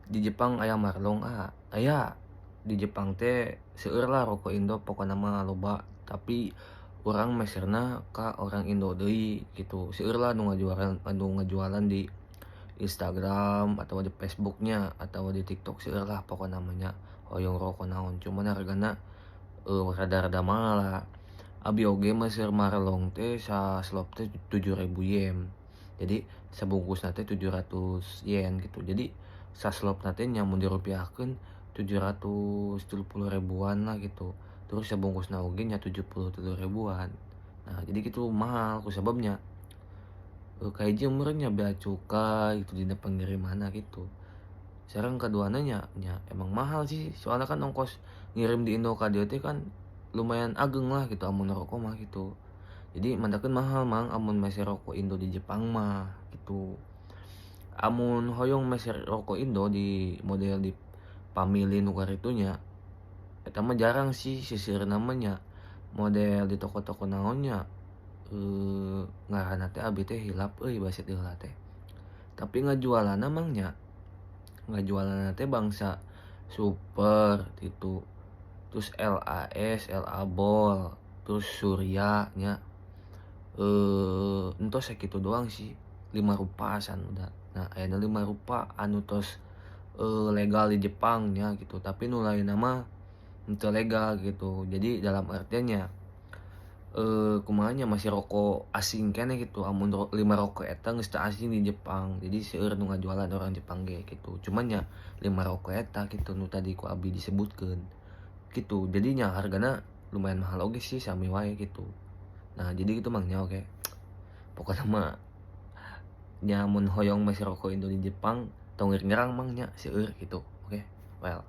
Di Jepang aya marlong, ah aya. Di Jepang teh seueur lah rokok Indo, pokona mah loba, tapi urang meserna ka orang Indo deui gitu. Seueur lah nu ngajualan, anu ngajualan di Instagram atau di Facebooknya atau di TikTok, seueur lah pokona mah nya. Hoyong rokok naon, cuman hargana rada-rada mahal lah. Abi oge meser marlong teh saslop teh 7.000 yen, jadi sabungkusna teh 700 yen gitu. Jadi saslopna teh nya mun dirupiahkeun 730 ribuan lah gitu. Terus sabungkusna oge nya 73 ribuan. Nah, jadi gitu, mahal ku sababnya kahiji meureun nya bea cukai gitu dina pengirimanna gitu. Sareng kaduana nya, nya emang mahal sih, soalnya kan ongkos ngirim di Indo ka dieu teh kan lumayan ageng lah gitu amun rokok mah gitu. Jadi mantakeun mahal, Mang, amun meser rokok Indo di Jepang mah gitu. Amun hoyong meser rokok Indo di model di family nu kitu nya, eta mah jarang sih, sisirna mah nya model di toko-toko naon nya, ngaranna teh abi teh hilap euy basa heula teh. Tapi ngajualanna, Mang, nya ngajualanna teh bangsa Super gitu, terus LAS, LA Bol, terus Surya nya, entos sakitu doang sih, lima rupa asan udah. Nah, ayana lima rupa anu tos legal di Jepang nya gitu, tapi nu lainna mah henteu legal gitu. Jadi dalam artiannya kumaha nya, masih rokok asing keneh gitu. Amun lima rokok eta geus teu asing di Jepang, jadi seueur nu ngajualan orang Jepang ge gitu. Cuman nya lima rokok eta gitu nu tadi ku abi disebutkeun gitu. Jadinya hargana lumayan mahal oge sih, sami wae gitu. Nah, jadi gitu, Mang, nya. Oke, pokoknya mah nya mun hoyong meser rokok Indo di Jepang tong ngerang, Mang, nya, seueur gitu. Oke, well.